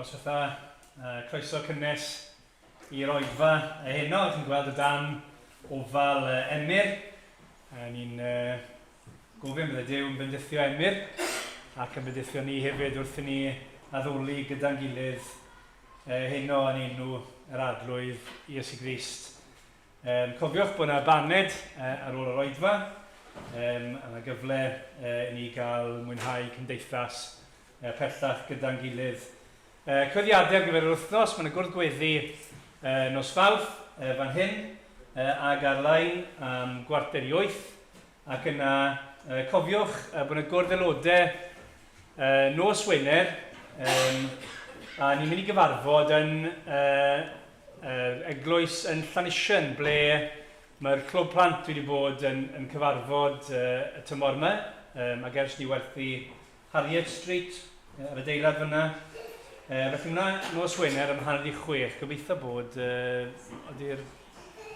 Noswaith dda. Croeso cynnes i'r oedfa heno. Chi'n gweld o dan ofal Emyr. Ni'n gofyn bydde Duw yn bendithio Emyr ac yn bendithio ni hefyd wrth i ni addoli gyda'n gilydd heno yn enw yr Arglwydd Iesu Grist. Cofiwch bod yna baned ar ôl yr oedfa, a yna gyfle i ni gael mwynhau cymdeithas pellach gyda'n gilydd. Cyhoeddiadau ar gyfer yr wythnos, mae yna gwrdd gweddi nos Fawrth fan hyn ag ar-lein am 7:45, ac yna cofiwch bod yna gwrdd aelodau nos Wener, a ni'n mynd i gyfarfod yn eglwys yn Llanisien, ble mae'r clwb plant wedi bod yn, yn cyfarfod y tymor yma, ac ers ni werthu Harriet Street, yr adeilad fyna. Felly hwnna nos Wener am 5:30. Gobeithio bod, oeddi'r...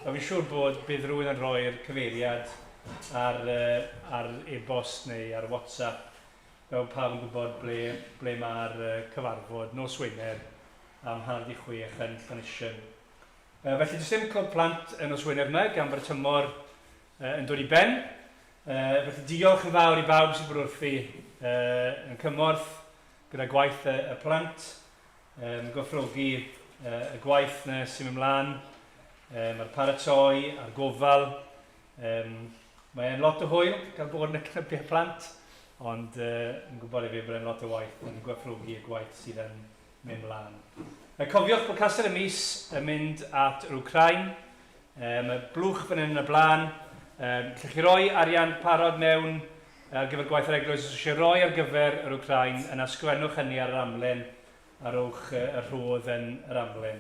Wel, fi'n siŵr bod bydd rhywun yn rhoi'r cyfeiriad ar, ar e-bost neu ar WhatsApp fel pawb yn gwybod ble, ble mae'r cyfarfod nos Wener am 5:30 yn Llanisien. Felly, does dim clwb plant y nos Wener yma gan fod y tymor yn dod i ben. Felly diolch yn fawr i bawb sydd bod wrthi yn cymorth gyda gwaith y, y plant, gwerthfawrogi y gwaith na sy'n mynd mlaen, mae'r paratoi a'r gofal. Mae'n lot o hwyl cael bod yn y clybiau plant, ond yn gwybod hefyd bod e'n lot o waith yn gwerthfawrogi y gwaith sydd yn mynd mlaen. Cofiwch bod Castell y Mis yn mynd at yr Wcrain. Mae blwch fan hyn yn y blaen. Lle chi roi arian parod mewn ar gyfer gwaith yr eglwys, os eisiau roi ar gyfer yr Wcrain, yna sgrifennwch hynny ar yr amlen a rowch y rhodd yn yr amlen.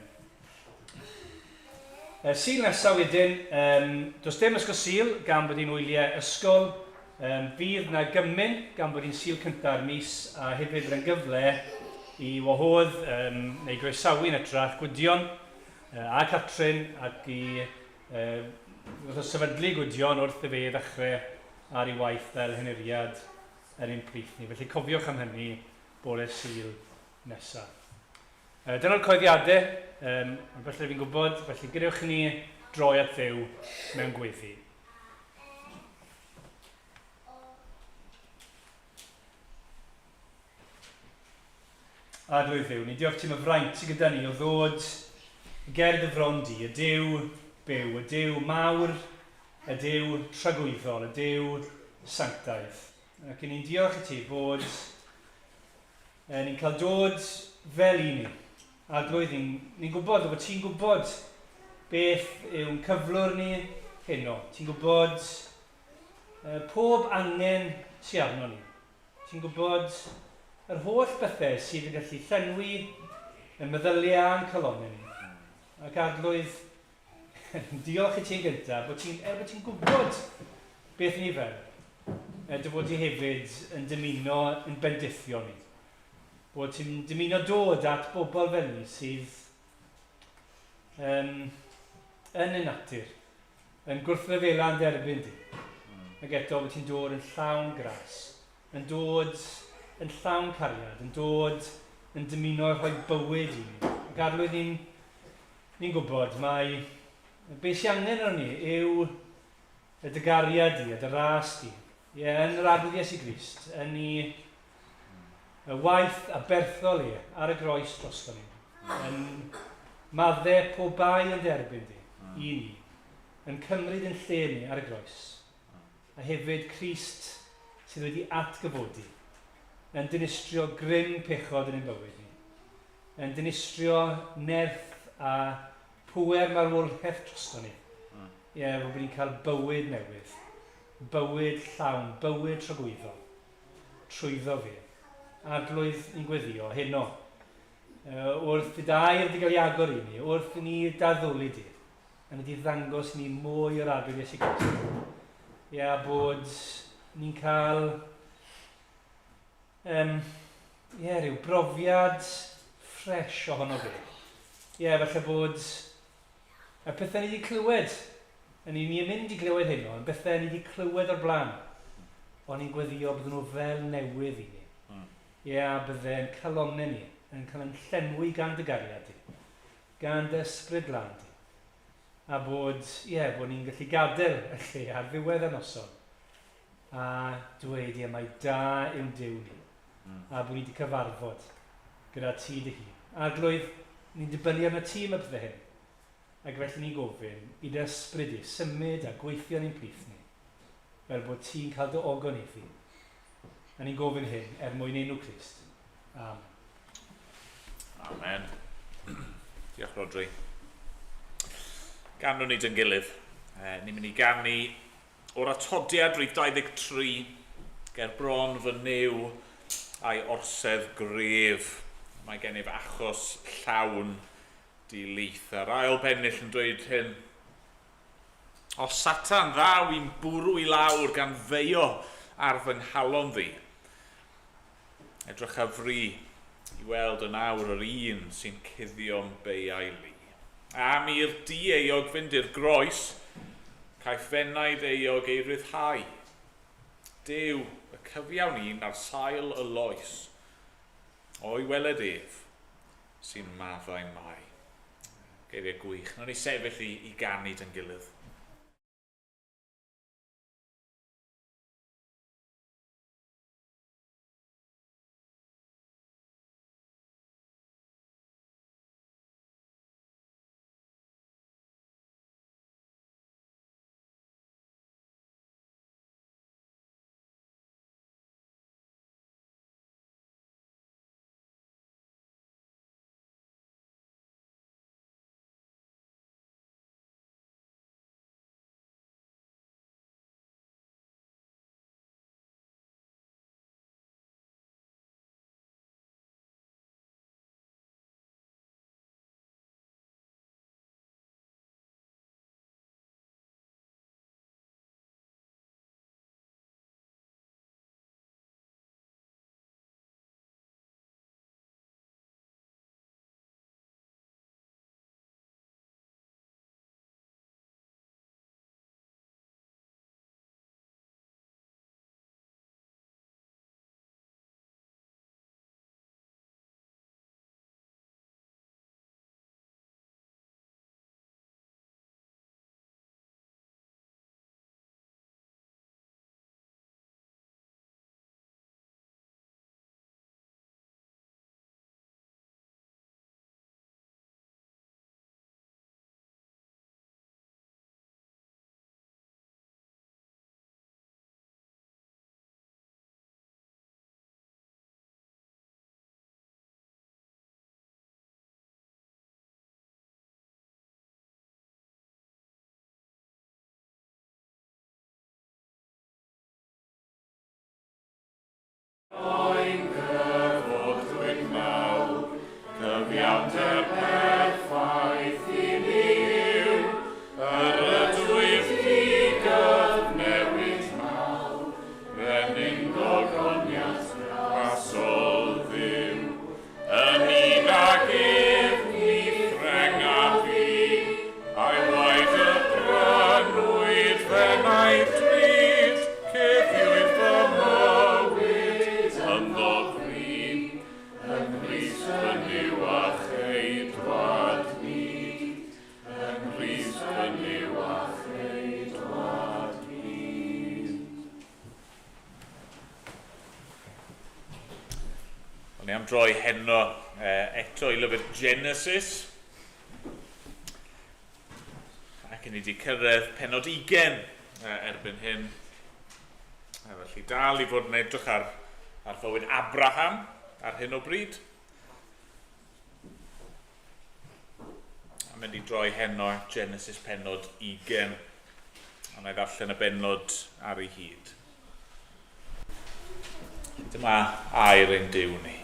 Sul nesaf wedyn, um, does dim ysgol Sul gan bod hi'n wyliau ysgol. Um, bydd na gymun gan bod hi'n Sul cynta'r mis a hefyd bydd yn gyfle i wahodd um, neu groesawu yn ytrach Gwydion uh, a Catrin ac i uh, sefydlu Gwydion wrth i fe ddechrau ar ei waith fel henuriad yn ein plith ni. Felly cofiwch am hynny bore Sul nesaf. Dyna'r coeddiadau, um, ond felly fi'n gwybod, felly gadewch i ni droi at Dduw mewn gweddi. Arglwydd Dduw, ni diolch ti am y fraint sydd gyda ni o ddod ger dy fron di, y Duw byw, y Duw mawr, y Duw tragwyddol, y Duw sanctaidd. Ac ni'n diolch i ti bod E, ni'n cael dod fel i ni. Arglwydd, ni'n ni gwybod bod ti'n gwybod beth yw'n cyflwr ni heno. Ti'n gwybod e, pob angen sy'n arno ni. Ti'n gwybod yr holl bethau sydd yn gallu llenwi y meddyliau a'n calonnau ni. Ac Arglwydd, Diolch i ti'n gyntaf, bod ti'n, er bod ti'n gwybod beth ni fel, er dy fod ti hefyd yn dymuno yn bendithio ni. Bod ti'n dymuno dod at bobl fel ni sydd um, yn y natur, yn gwrthryfela yn derbyn di. Ac eto bod ti'n dod yn llawn gras, yn dod yn llawn cariad, yn dod yn dymuno rhoi bywyd i ni. Ac Arglwydd, ni'n Ni'n gwybod mai beth sy'n angen arnon ni yw y dy gariad di a dy ras di. Ie, yn yr Arglwydd Iesu Grist, yn i y waith aberthol e ar y groes drosto ni, yn madde pob bai yn derbyn di, i ni, yn cymryd yn lle ni ar y groes, a hefyd Crist sydd wedi atgyfodi, yn dinistrio grym pechod yn ein bywyd ni. yn dinistrio nerth a pŵer marwolaeth drosto ni. Mm. Ie, yeah, bod ni'n cael bywyd newydd. Bywyd llawn, bywyd tragwyddol. Trwyddo fe. Arglwydd ni'n gweddio heno. Wrth i dair di gael ei agor i ni, wrth i ni daddoli di, a ni di ddangos ni mwy o'r Arglwydd Iesu Grist. Ie, yeah, bod ni'n cael Yym, ie, rhyw brofiad ffresh ohono fe. Ie, falle bod y pethau ni wedi clywed, yn ni ni'n mynd i glywed heno, yn bethau ni wedi clywed o'r blaen, ond ni'n gweddio bydden nhw fel newydd i ni. Ie, a bydde'n calonnau ni. yn cael ein llenwi gan dy gariad di, gan dy ysbryd glân di. A bod, ie, yeah, bod ni'n gallu gadael y lle ar ddiwedd y noson a dweud, ie, mae da yw'n Duw ni. A bod ni wedi cyfarfod gyda ti dy hun. Arglwydd, ni'n dibynnu arno ti am y pethau hyn. Ac felly ni'n gofyn i dy ysbryd di symud a gweithio yn ein plith ni, fel bod ti'n cael dy ogoneiddi. A ni'n gofyn hyn er mwyn enw Crist. Amen. Amen. Diolch, Rodri. Ganwn ni dyn gilydd. Ni'n mynd i ganu o'r atodiad rhif 23 ger bron fy Nuw a'i orsedd gref. Mae gennyf achos llawn di-lith. A'r ail bennill yn dweud hyn. O Satan, ddaw i'n bwrw i lawr gan feio ar fy nghalon ddi. Edrychaf fri i weld yn awr yr un sy'n cuddio'n beiau lu. Am i'r di-euog fynd i'r groes, caiff fenaid euog ei ryddhau. Duw, y cyfiawn un ar sail y loes, o'i weled ef, sy'n maddau mai. Geiriau gwych. Nawn ni sefyll i, i ganu dy'n gilydd. Ein cyfodwyd mawr, cyfiawnder perffaith i ni yw, yr ydwyf di gyfnewid mawr, brenin gogoniant grasol Dduw. Yn un ag ef ni ffreng a fi, a'i waed y brynwyd f'enaid drud, cuddiwyd fy mywyd ynddo fri, yng Nghrist fy Nuw a Cheidwad byd, yng Nghrist fy Nuw a Cheidwad byd. O'n i am droi heno eto i lyfr Genesis. Ac ni wedi cyrraedd penod 20 erbyn hyn. A felly dal i fod yn edrych ar, ar fywyd Abraham ar hyn o bryd. A mynd i droi heno at Genesis penod 20. A na i ddarllen y bennod ar ei hyd. Dyma air ein Duw ni.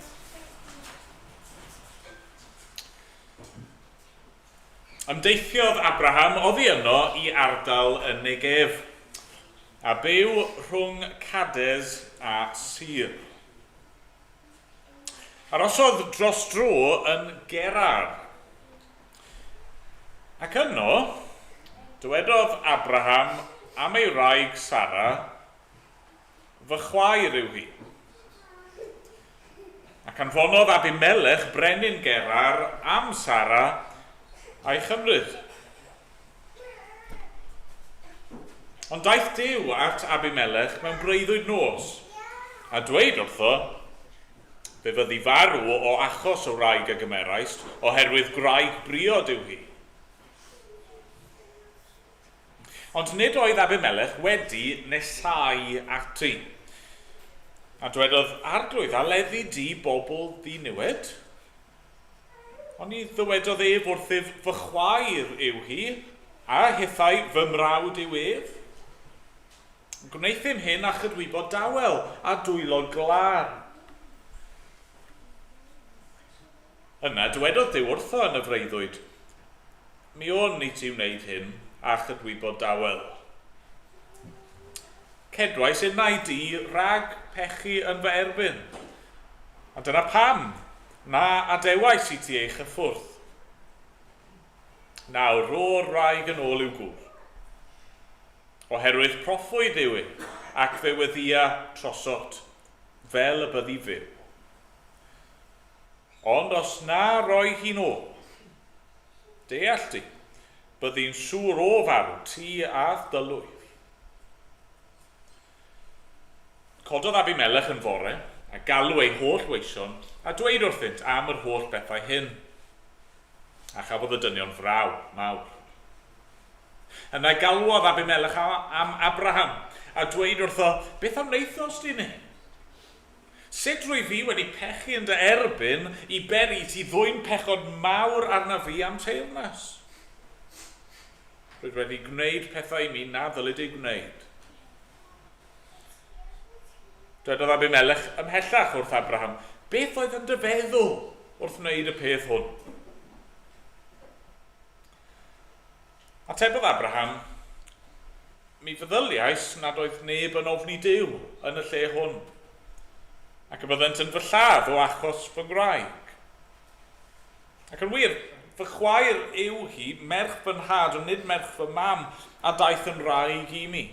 Ymdeithiodd Abraham oddi yno i ardal y Negev, a byw rhwng Cades a Sur. Arosodd dros dro yn Gerar. Ac yno, dywedodd Abraham am ei wraig Sara, Fy chwaer yw hi. Ac anfonodd Abimelech brenin Gerar am Sara a'i chymryd. Ond daeth Duw at Abimelech mewn breuddwyd nos, a dweud wrtho, Fe fyddi farw o achos y wraig a gymeraist, oherwydd gwraig briod yw hi. Ond nid oedd Abimelech wedi nesáu ati. A dwedodd, Arglwydd, a leddi di bobl ddiniwed? Oni ddywedodd ef wrthyf, Fy chwaer yw hi, a hithau fy mrawd yw ef? Gwneuthum hyn â chydwybod dawel a dwylo glân. Yna dywedodd Duw wrtho yn y freuddwyd, Mi wn i ti wneud hyn â chydwybod dawel. Cedwais innau di rhag pechu yn fy erbyn, a dyna pam na adewais i ti ei chyffwrdd. Nawr rho'r wraig yn ôl i'w gŵr. Oherwydd proffwyd yw e, ac fe weddïa trosot, fel y byddi fyw. Ond os na roi hi'n ôl, deall di, byddi'n siŵr o farw, ti a'th dylwydd. Cododd Abimelech yn fore, a galw ei holl weision, a dweud wrthynt am yr holl bethau hyn. A chafodd y dynion fraw mawr. Yna galwodd Abimelech am Abraham, a dweud wrtho, Beth a wnaethost i ni? Sut rwyf fi wedi pechu yn dy erbyn i beri i ti ddwyn pechod mawr arnaf fi a'm teyrnas? Rwyt wedi gwneud pethau i mi na ddylid eu gwneud. Dwedodd Abimelech ymhellach wrth Abraham, Beth oedd yn dy feddwl wrth wneud y peth hwn? Atebodd Abraham, Mi feddyliais nad oedd neb yn ofni Duw yn y lle hwn, ac y byddent yn fy lladd o achos fy ngwraig. Ac yn wir, fy chwaer yw hi, merch fy nhad, ond nid merch fy mam, a daeth yn wraig i mi.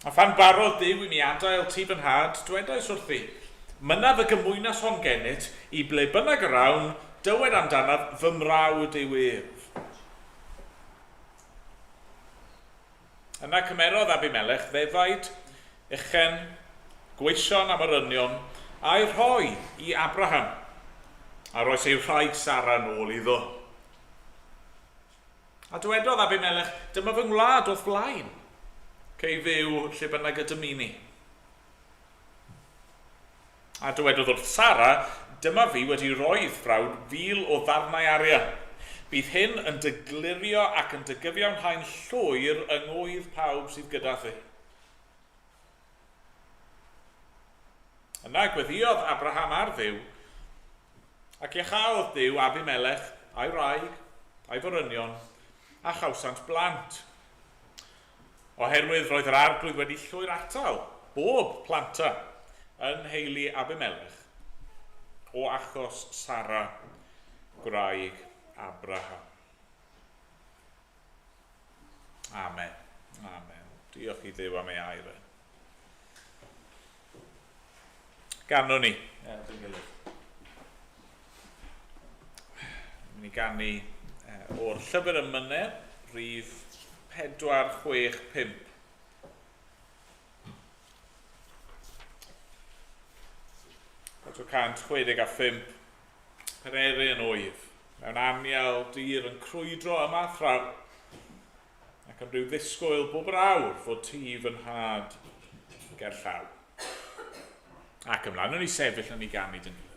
A phan barodd Duw i mi adael tŷ fy nhad, dwedais wrthi, Mynnaf y gymwynas hon gennyt, i ble bynnag yr awn, dywed amdanaf, fy mrawd yw ef. Yna cymerodd Abimelech ddefaid, uchen, gweision a morynion, a'u rhoi i Abraham, a roes ei wraig Sara yn ôl iddo. A dywedodd Abimelech, Dyma fy ngwlad o'th flaen. Cei fyw lle bynnag y dymuni. A dywedodd wrth Sara, Dyma fi wedi rhoi i'th frawd fil o ddarnau arian. Bydd hyn yn dy glirio ac yn dy gyfiawnhau'n llwyr yng ngŵydd pawb sydd gyda thi. Yna gweddïodd Abraham ar Dduw, ac iachaodd Duw Abimelech a'i wraig, a'i forynion, a chawsant blant. Oherwydd roedd yr arglwydd wedi llwyr atal bob planta yn nheulu Abimelech o achos Sara, gwraig Abraham. Amen. Amen. Diolch i Dduw am ei air e. Ganwn ni. At ein gilydd. Mynd i ganu o'r llyfr emynau, rhif 465. 465. Pererin oedd, mewn anial dir yn crwydro yma thraw, ac yn rhyw ddisgwyl bob yr awr fod ti fy nhad ger llaw. Ac ymlaen, o'n i sefyll yn ei ganu dyn gilydd.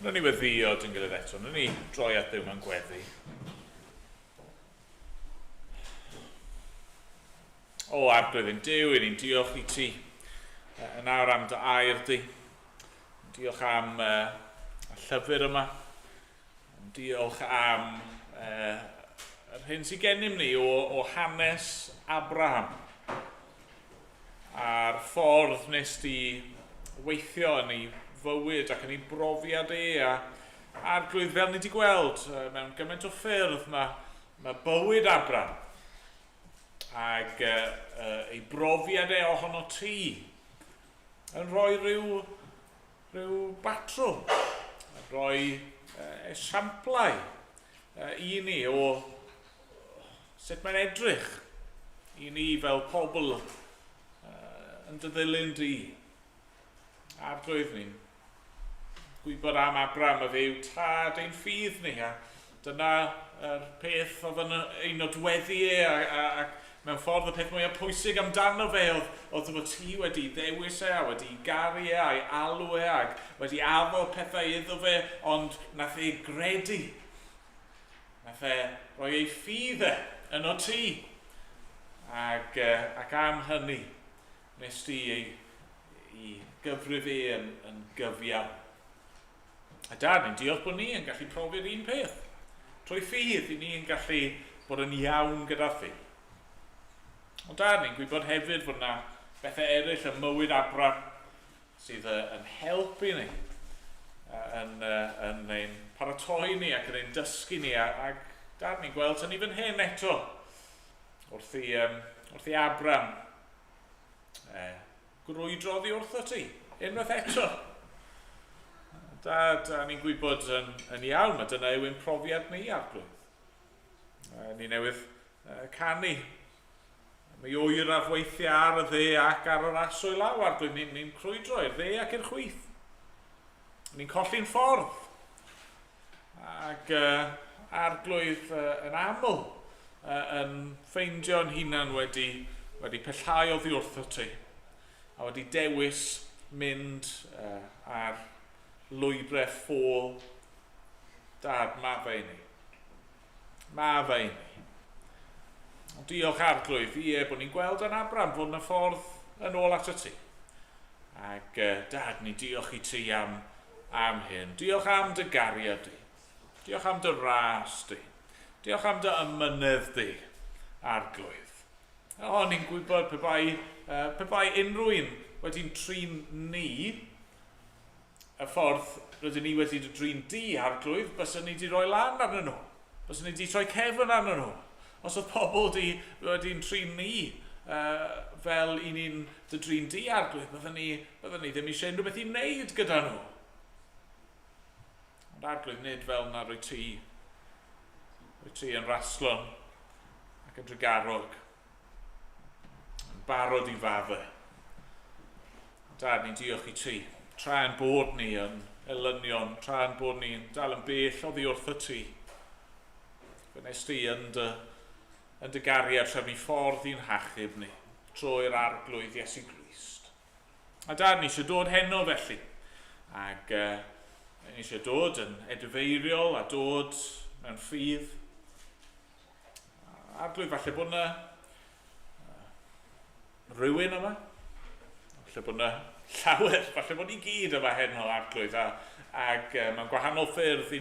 Wnawn ni weddïo dyn gilydd eto. Wnawn ni droi at Dduw mewn gweddi. O, Arglwydd ein Duw, i ni'n diolch i ti yn awr am dy air di. Diolch am y llyfr yma. Diolch am yr hyn sydd gennym ni o hanes Abraham a'r ffordd nes di weithio yn ei fywyd ac yn ei brofiad e a Arglwydd, fel ni wedi gweld mewn gymaint o ffyrdd, mae bywyd Abraham ac ei brofiad e ohono ti yn rhoi rhyw batrwm, yn rhoi esiamplau i ni o sut mae'n edrych i ni fel pobl yn dy ddilyn di. Arglwydd, ni'n gwybod am Abraham, a fe yw tad ein ffydd ni, a dyna yr peth oedd yn ei nodweddu e, ac mewn ffordd y peth mwyaf pwysig amdano fe oedd fod ti wedi ddewis e, a wedi garu e, a'i alw e, ac wedi addo pethau iddo fe, ond nath e gredu. Nath e roi ei ffydd e yno ti. Ac am hynny, nes di ei i gyfrif e yn gyfiawn. A Dad, ni'n diolch bod ni yn gallu profi'r un peth. Trwy ffydd, i ni yn gallu bod yn iawn gyda thi. Ond Dad, ni'n gwybod hefyd fod yna bethau eraill ym mywyd Abraham sydd yn helpu ni, yn ein paratoi ni ac yn ein dysgu ni. Ac Dad, ni'n gweld hynny fan hyn eto wrth i Abraham grwydro oddi wrtho ti, unwaith eto. Dad, a ni'n gwybod yn iawn, mae dyna yw ein profiad ni, Arglwydd. Ni newydd canu. Mi oeraf weithiau ar y dde ac ar yr aswy law, Arglwydd. Ni'n crwydro i'r dde ac i'r chwith. Ni'n colli'n ffordd. Ac Arglwydd yn aml yn ffeindio'n hunan wedi pellhau oddi wrtho ti a wedi dewis mynd ar lwybrau ffôl. Dad, maddau i ni. Maddau i ni. Ond diolch Arglwydd, ie, bod ni'n gweld yn Abraham fod yna ffordd yn ôl ato ti. Ac Dad, ni diolch i ti am hyn. Diolch am dy gariad di. Diolch am dy ras di. Diolch am dy ymynedd di, Arglwydd. O, ni'n gwybod pe bai unrhyw un wedi'n trin ni y ffordd rydyn ni wedi dy drin di, Arglwydd, byswn ni wedi rhoi lan arnyn nhw. Byswn ni wedi troi cefn arnyn nhw. Os oedd pobl wedi'n trin ni fel i ni'n dy drin di, Arglwydd, byddwn ni ddim eisiau unrhyw beth i wneud gyda nhw. Ond Arglwydd, nid fel na rwy ti. Rwy ti yn raslon ac yn drugarog, yn barod i faddau. Dad, ni'n diolch i ti. Tra'n bod ni yn elynion, tra'n bod ni'n dal yn bell oddi wrtho ti. Fe nes di yn dy gariad trefnu ffordd i'n hachub ni, trwy'r Arglwydd Iesu Grist. A Dad, ni eisiau dod heno felly. Ac ni eisiau dod yn edifeiriol a dod mewn ffydd. Arglwydd, falle bod yna rhywun yma. Falle bod yna llawer, falle bod ni gyd yma heno, Arglwydd. Ac mewn gwahanol ffyrdd i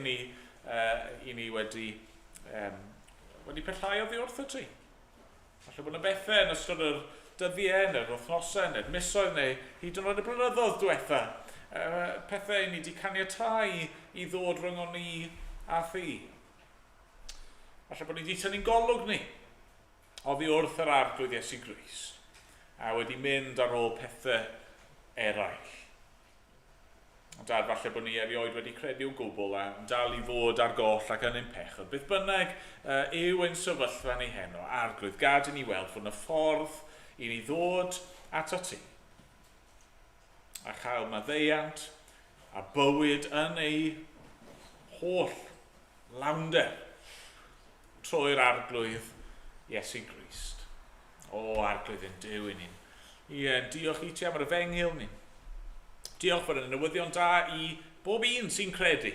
ni wedi pellhau oddi wrtho ti. Falle bod yna bethau yn ystod yr dyddiau, neu'r wythnosau, neu'r misoedd, neu hyd yn oed y blynyddoedd diwetha. Pethau i ni wedi caniatáu i ddod rhwng ni a thi. Falle bod ni wedi tynnu'n golwg ni oddi wrth yr Arglwydd Iesu Grist a wedi mynd ar ôl pethau eraill. Ond Dad, falle bod ni erioed wedi credu o gwbl a dal i fod ar goll ac yn ein pechod. Beth bynnag yw ein sefyllfa ni heno, Arglwydd, gad i ni weld fod yna ffordd i ni ddod ato ti a chael maddeuant a bywyd yn ei holl lawnder trwy'r Arglwydd Iesu Grist. O, Arglwydd ein Duw i ni'n. Ie, diolch i ti am yr efengyl ni. Diolch fod yn newyddion da i Bob un sy'n credu.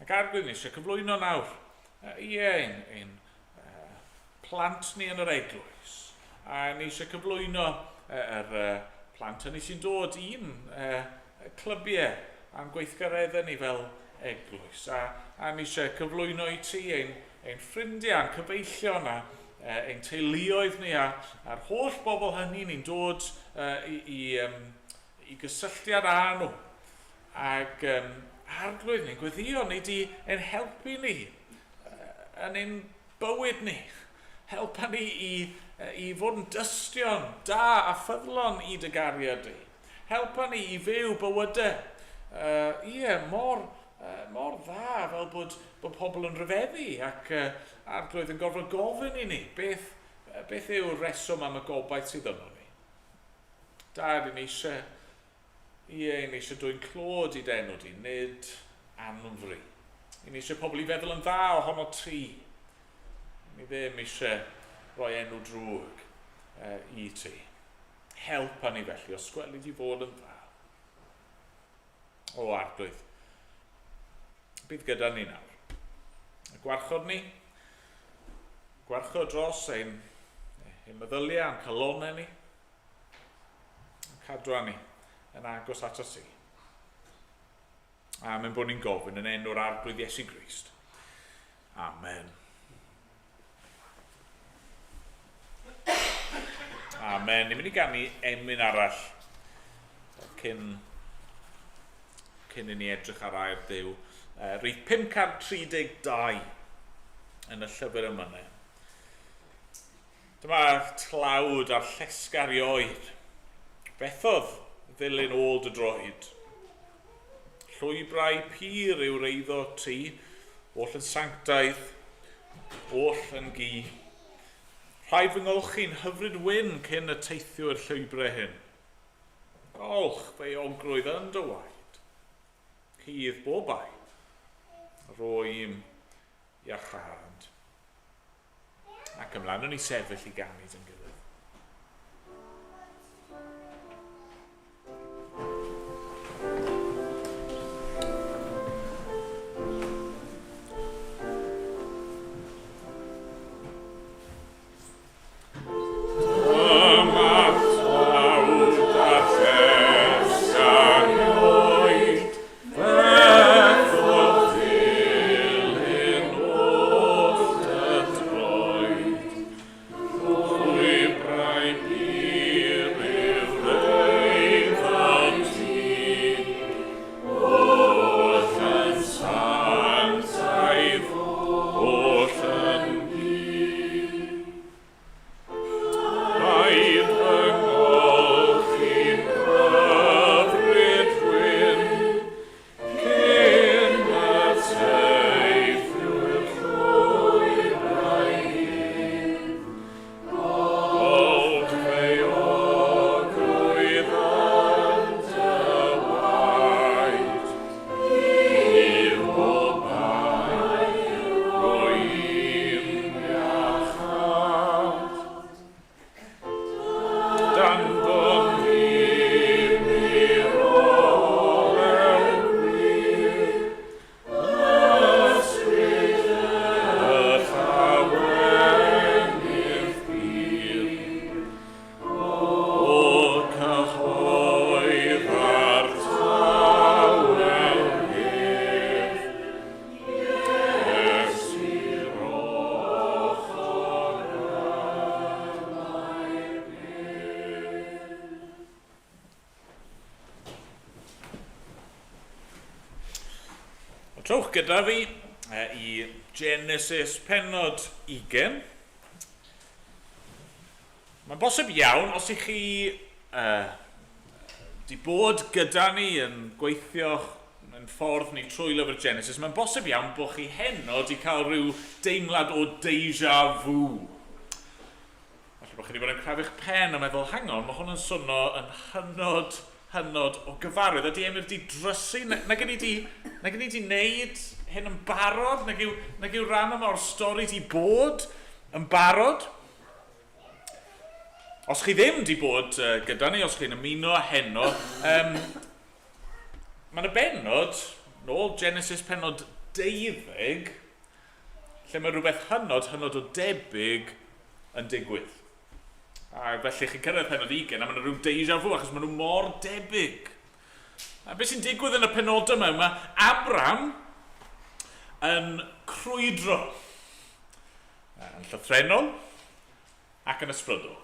Ac Arglwydd, ni eisiau cyflwyno nawr, ie, ein, ein plant ni yn yr eglwys. A ni eisiau cyflwyno yr plant hynny sy'n dod i'n clybiau a'n gweithgareddau ni fel eglwys. A, a ni eisiau cyflwyno i ti ein, ein ffrindiau a'n cyfeillion a ein teuluoedd ni a, a'r holl bobl hynny ni'n dod i, i, um, i gysylltiad â nhw. Ac um, Arglwydd, ni'n gweddio, ni di ein helpu ni yn ein bywyd ni. Helpa ni i, i fod yn dystion da a ffyddlon i dy gariad di. Helpa ni i fyw bywydau, uh, ie, mor, uh, mor dda fel bod, bod pobl yn rhyfeddu ac uh, Arglwydd yn gorfod gofyn i ni beth, beth yw'r reswm am y gobaith sydd yno ni. Dad, i ni eisiau, ie, i ni eisiau dwy'n clod i d'enw di, nid anfri. I ni eisiau pobl i feddwl yn dda ohono ti. Ni ddim eisiau rhoi enw drwg uh, i ti. Helpa ni felly, os gweli di fod yn dda. O Arglwydd, bydd gyda ni nawr. Gwarchod ni, gwarchod dros ein, ein meddyliau a'n calonau ni, cadw ni yn agos at ti. Amen bod ni'n gofyn yn enw'r Arglwydd Iesu Grist. Amen. Amen. Ni'n mynd i ganu emyn arall cyn, cyn i ni edrych ar air Duw. Uh, rhif 532 yn y llyfr yma. Dyma'r tlawd a'r llesgar ioed. Fethodd ddilyn ôl dy droed. Llwybrau pur yw'r eiddo ti, oll yn sanctaidd, oll yn gu. Rhaid fy ngolchi'n hyfryd wyn cyn y teithiwr llwybrau hyn. Golch feiogrwydd yn dy waed. Cudd bob bai. Rho i'm iachâd. Ac ymlaen, o'n i sefyll i ganu dy'n gilydd. Trowch gyda fi i Genesis pennod 20. Mae'n bosib iawn, os ych chi uh, di bod gyda ni yn gweithio yn ffordd ni trwy lyfr Genesis, mae'n bosib iawn bod chi heno di cael rhyw deimlad o deja vu. Falle bod chi wedi bod yn crafu'ch pen a meddwl, hang on, mae hwn yn swnio yn hynod, hynod o gyfarwydd. Ydy Emyr di drysu? Nag ydy di, nag ydy di wneud hyn yn barod? Nag yw, nag yw rhan yma o'r stori di bod yn barod? Os chi ddim di bod gyda ni, os chi'n ymuno heno, um, Mae yna bennod, nôl Genesis pennod 12, lle mae rhywbeth hynod, hynod o debyg yn digwydd. A felly chi'n cyrraedd pennod 20 a mae yna rhyw deja vu achos maen nhw mor debyg. A beth sy'n digwydd yn y penodau yma, mae Abram yn crwydro. Yn llythrennol ac yn ysbrydol.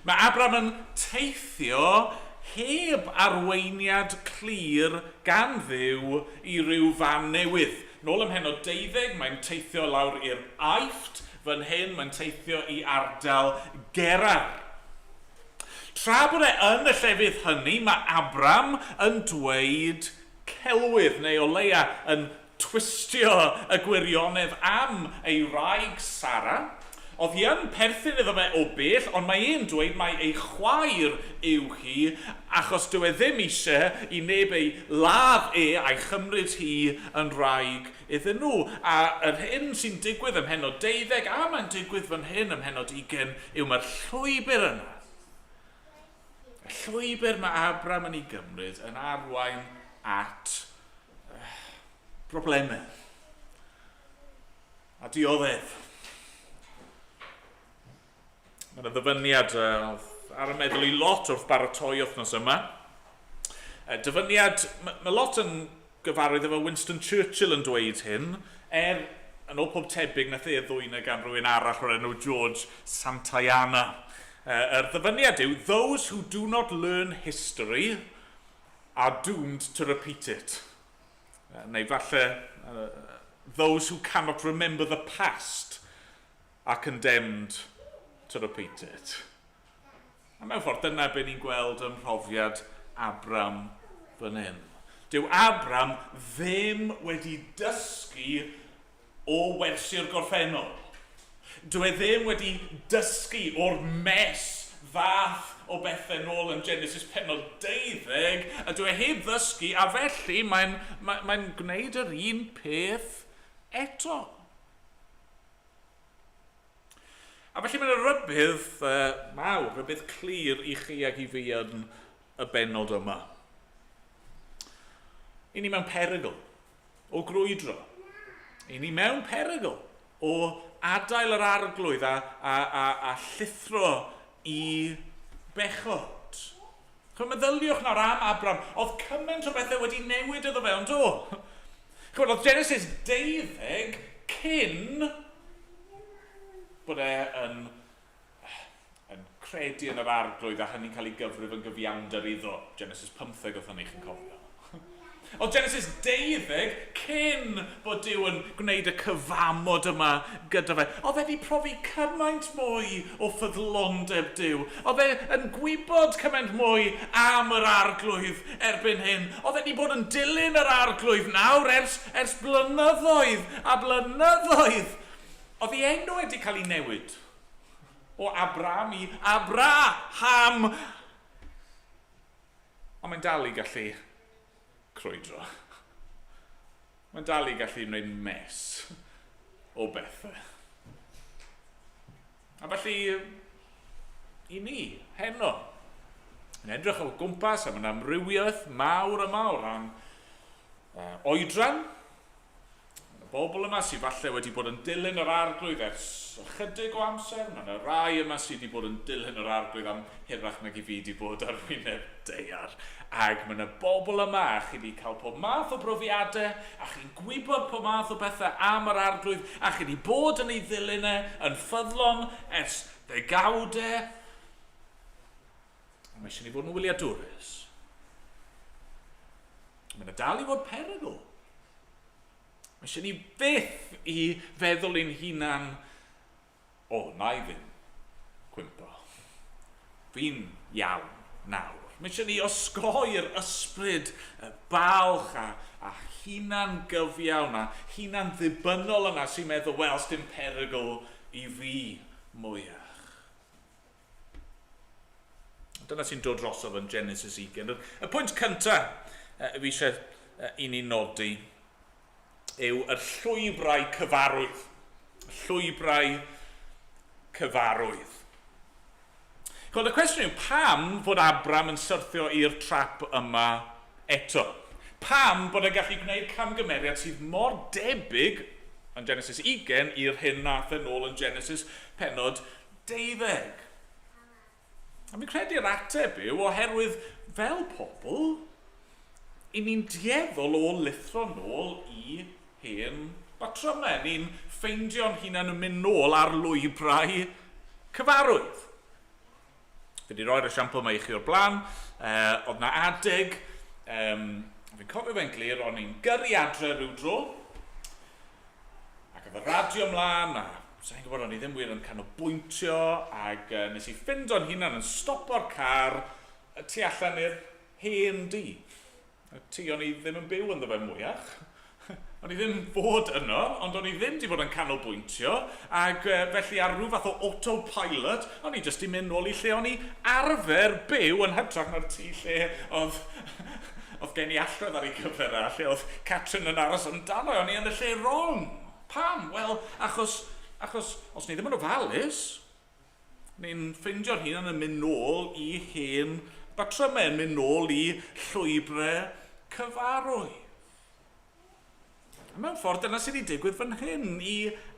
Mae Abram yn teithio heb arweiniad clir gan Dduw i ryw fan newydd. Nôl ym mhennod 12, mae'n teithio lawr i'r Aifft. Fan hyn, mae'n teithio i ardal Gerar. Tra bod e yn y llefydd hynny, mae Abram yn dweud celwydd, neu o leia yn twistio y gwirionedd am ei wraig Sara. Oedd hi yn perthyn iddo fe o bell, ond mae e'n dweud mai ei chwaer yw hi, achos dyw e ddim eisiau i neb ei ladd e a'i chymryd hi yn wraig iddyn nhw. A yr hyn sy'n digwydd ym mhennod 12, a mae'n digwydd fan hyn ym mhennod 20, yw mae'r llwybr yna, y llwybr mae Abram yn ei gymryd yn arwain at broblemau a dioddef. Mae yna ddyfyniad ar y meddwl i lot wrth baratoi wythnos yma. Dyfyniad, mae, mae lot yn gyfarwydd efo Winston Churchill yn dweud hyn, er yn ôl pob tebyg nath e ddwyn e gan rhywun arall o'r enw George Santayana. Yr ddyfyniad yw, "Those who do not learn history are doomed to repeat it." Neu falle, "Those who cannot remember the past are condemned to repeat it." A mewn ffordd, dyna be ni'n gweld ym mhrofiad Abram fan hyn. Dyw Abram ddim wedi dysgu o wersi'r gorffennol. Dyw e ddim wedi dysgu o'r mess ddath o bethau nôl yn Genesis pennod 12, a dyw e heb ddysgu, a felly mae'n mae, mae gwneud yr un peth eto. A felly mae'n rybudd mawr, rybudd clir i chi ac i fi yn y bennod yma. I ni mewn perygl o grwydro. I ni mewn perygl o adael yr Arglwydd a llithro i bechod. Chymod, meddyliwch nawr am Abram. Oedd cymaint o bethau wedi newid iddo fe, ond do? Chymod, oedd Genesis 12 cyn bod e yn credu yn yr Arglwydd a hynny'n cael ei gyfrif yn gyfiawnder iddo. Genesis 15 oedd hynny, chi'n cofio. Oedd Genesis 12 cyn bod Duw yn gwneud y cyfamod yma gyda fe. Oedd e wedi profi cymaint mwy o ffyddlondeb Duw. Oedd e yn gwybod cymaint mwy am yr Arglwydd erbyn hyn. Oedd e wedi bod yn dilyn yr Arglwydd nawr ers blynyddoedd a blynyddoedd. Oedd ei enw wedi cael ei newid o Abram i Abraham. Ond mae'n dal i gallu crwydro. Mae'n dal i gallu gwneud mess o bethau. A felly, i ni, heno, yn edrych o gwmpas a mae'n amrywiaeth mawr yma o ran oedran. Y bobl yma sydd falle wedi bod yn dilyn yr Arglwydd ers ychydig o amser. Mae yna rai yma sydd wedi bod yn dilyn yr Arglwydd am hirach nag i fi wedi bod ar wyneb daear. Ac mae yna bobl yma a chi wedi cael pob math o brofiadau, a chi'n gwybod pob math o bethau am yr Arglwydd, a chi wedi bod yn ei ddilyn e yn ffyddlon ers ddegawdau. Mae eisiau ni fod yn wyliadwrus. Mae yna dal i fod perygl. Mae eisiau ni fyth i feddwl i'n hunan, "O, na i ddim cwympo. Fi'n iawn nawr." Mae eisiau ni osgoi'r ysbryd balch a hunan gyfiawn a hunan ddibynnol yna sy'n meddwl, "Wel, dim perygl i fi mwyach." Dyna sy'n dod drosodd yn Genesis 20. Y pwynt cyntaf fi eisiau i ni nodi yw y llwybrau cyfarwydd. Llwybrau cyfarwydd. Chod, y cwestiwn yw pam fod Abram yn syrthio i'r trap yma eto? Pam bod e'n gallu gwneud camgymeriad sydd mor debyg yn Genesis 20 i'r hyn nath e nôl yn Genesis penod 12? A fi'n credu'r ateb yw oherwydd fel pobl, i ni'n dueddol o lithro nôl i hen batrymau. Ni'n ffeindio'n hunain yn mynd nôl ar lwybrau cyfarwydd. Fi wedi rhoi'r esiampl yma i chi o'r blaen. Oedd na adeg, fi'n cofio fe'n glir, o'n i'n gyrru adre rhyw dro, ac oedd y radio mlaen, a sa'n gwybod, o'n i ddim wir yn canolbwyntio, ac nes i ffindo'n hunan yn stopo'r car y tu allan i'r hen dŷ. Y tŷ o'n i ddim yn byw ynddo fe mwyach. O'n i ddim fod yno, ond o'n i ddim 'di bod yn canolbwyntio, ac felly ar ryw fath o autopilot, o'n i jyst 'di mynd nôl i lle o'n i arfer byw yn hytrach na'r tŷ lle oedd, oedd gen i allwedd ar ei gyfer a lle oedd Catrin yn aros amdano. O'n i yn y lle wrong. Pam? Wel, achos, achos os ni ddim yn ofalus, Ni'n ffeindio'n hunan yn mynd nôl i hen batrymau, yn mynd nôl i llwybrau cyfarwydd. A mewn ffordd, dyna sydd wedi digwydd fan hyn i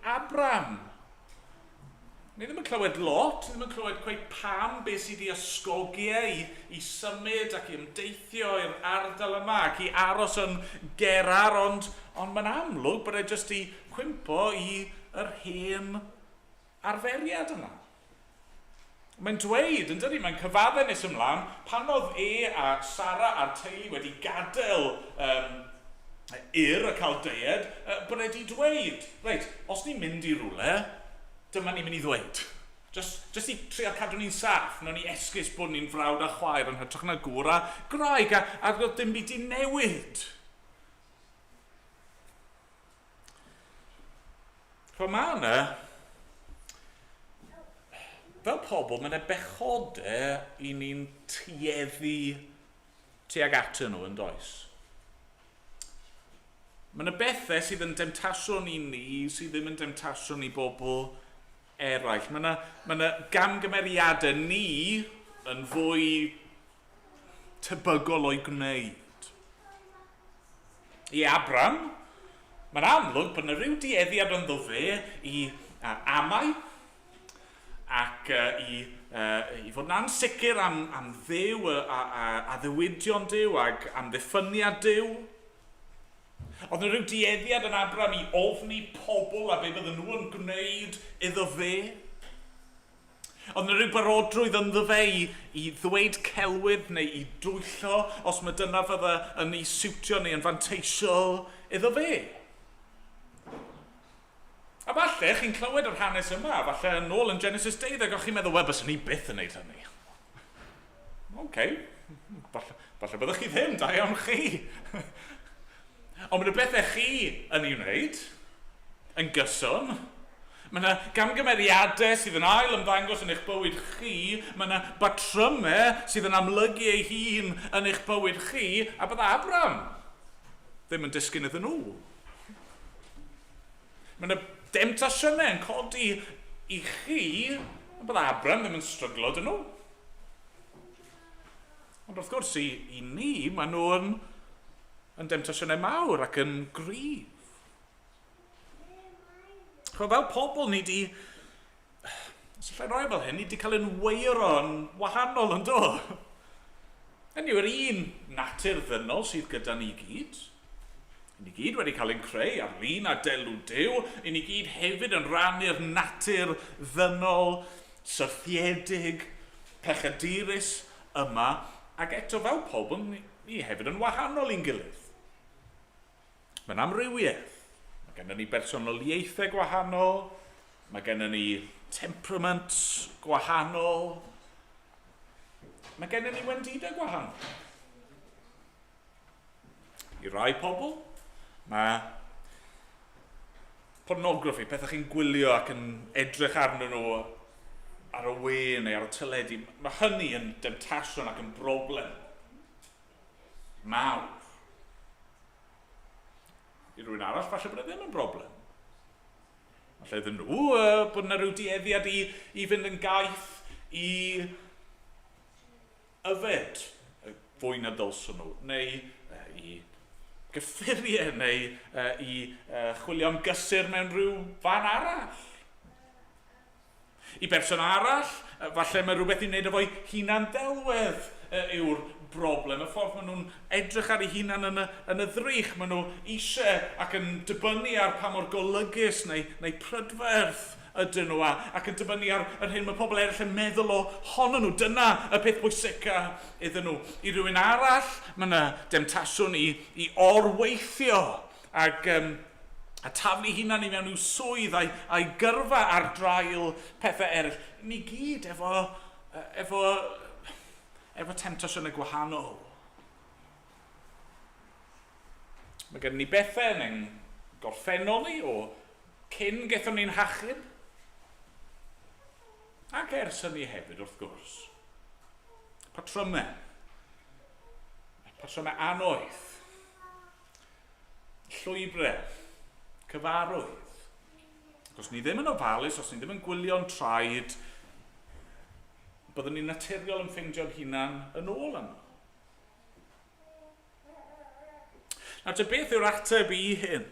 Abram. Ni ddim yn clywed lot, ni ddim yn clywed cweit pam beth sydd wedi ysgogi e i symud ac i ymdeithio i'r ardal yma ac i aros yn Gerar, ond mae'n amlwg bod e jyst i cwympo i yr hen arferiad yna. Mae'n dweud, yn dydi, mae'n cyfadde nes ymlaen, pan oedd e a Sara a'r teulu wedi gadael Ur y Caldeiaid, bod e wedi dweud, reit, os ni'n mynd i rywle, dyma ni'n mynd i ddweud. Just i trio cadw ni'n saff, wnawn ni esgus bod ni'n frawd a chwaer yn hytrach na gŵr a gwraig, a doedd dim byd 'di newid. Ch'mo' ma' 'na, fel pobl, ma' 'na bechode 'y ni'n tueddu tuag atyn nhw, yn does? Mae 'na bethau sydd yn demtasiwn i ni sydd ddim yn demtasiwn i bobl eraill. Mae 'na, ma' 'na gamgymeriadau ni yn fwy tebygol o'i gwneud. I Abram, mae'n amlwg bod yna rhyw dueddiad ynddo fe i amau ac i fod yn ansicr am Dduw a addewidion Duw ac amddiffyniad Duw. Oedd yna rhyw dueddiad yn Abram i ofni pobl a be fydden nhw yn gwneud iddo fe. Oedd 'na rhyw barodrwydd ynddo fe i ddweud celwydd neu i dwyllo os mae dyna fydda yn ei siwtio neu yn fanteisiol iddo fe? A falle chi'n clywed yr hanes yma, falle yn ôl yn Genesis 12, o'ch chi'n meddwl, wel, byswn i byth yn neud hynny. Oce, okay. Falle byddwch chi ddim, da iawn chi. Ond mae 'na bethau chi yn ei wneud, yn gyson. Mae yna gamgymeriadau sydd yn ail ymddangos yn eich bywyd chi, mae yna batrymau sydd yn amlygu ei hun yn eich bywyd chi, a bydda Abram ddim yn disgyn iddyn nhw. Mae yna demtasiynau yn codi i chi, a bydda Abram ddim yn stryglo dyn nhw. Ond wrth gwrs, i ni, maen nhw'n yn demtasiynau mawr ac yn gryf. Chwa, fel pobl ni di, os allai roi fel hyn, ni di cael ein weiro'n wahanol yn do. Hynny yw'r un natur ddynol sydd gyda ni gyd. Ni gyd wedi cael ein creu ar lun a delw Duw. I ni gyd hefyd yn rhannu'r natur ddynol, syrthiedig, pechadurus yma. Ac eto fel pobl, ni hefyd yn wahanol i'n gilydd. Mae'n amrywiaeth. Mae gennym ni bersonoliaethau gwahanol, mae gennym ni temperaments gwahanol, mae gennym ni wendidau gwahanol. I rai pobl, mae pornograffi, pethau chi'n gwylio ac yn edrych arnyn nhw ar y we neu ar y teledu, mae hynny yn demtasiwn ac yn broblem mawr. I rywun arall, falle bod e ddim yn broblem. Falle iddyn nhw bod yna rhyw dueddiad i fynd yn gaeth i yfed fwy na dylswn nhw, neu i gyffuriau neu i chwilio am gysur mewn rhyw fan arall. I berson arall, falle mae rhywbeth i wneud efo'i hunan-ddelwedd yw'r broblem. Y ffordd maen nhw'n edrych ar eu hunan yn y, yn y ddrych, maen nhw eisiau ac yn dibynnu ar pa mor golygus neu, neu prydferth ydyn nhw a, ac yn dibynnu ar yr hyn mae pobl eraill yn meddwl ohonyn nhw. Dyna y peth bwysica iddyn nhw. I rywun arall, mae yna demtasiwn i, i orweithio ac um, a taflu hunan i mewn i'w swydd a'i, a'i gyrfa ar draul pethau eraill. Ni gyd efo, efo, efo temtasiynau gwahanol. Mae gen ni bethau yn ein gorffennol ni o cyn gethon ni'n hachub. Ac ers hynny hefyd, wrth gwrs. Patrymau. Patrymau anoeth. Llwybrau. Cyfarwydd. Ac os ni ddim yn ofalus, os ni ddim yn gwylio'n traed, byddwn ni'n naturiol yn ffeindio'n hunan yn ôl yno. Nawr te, beth yw'r ateb i hyn?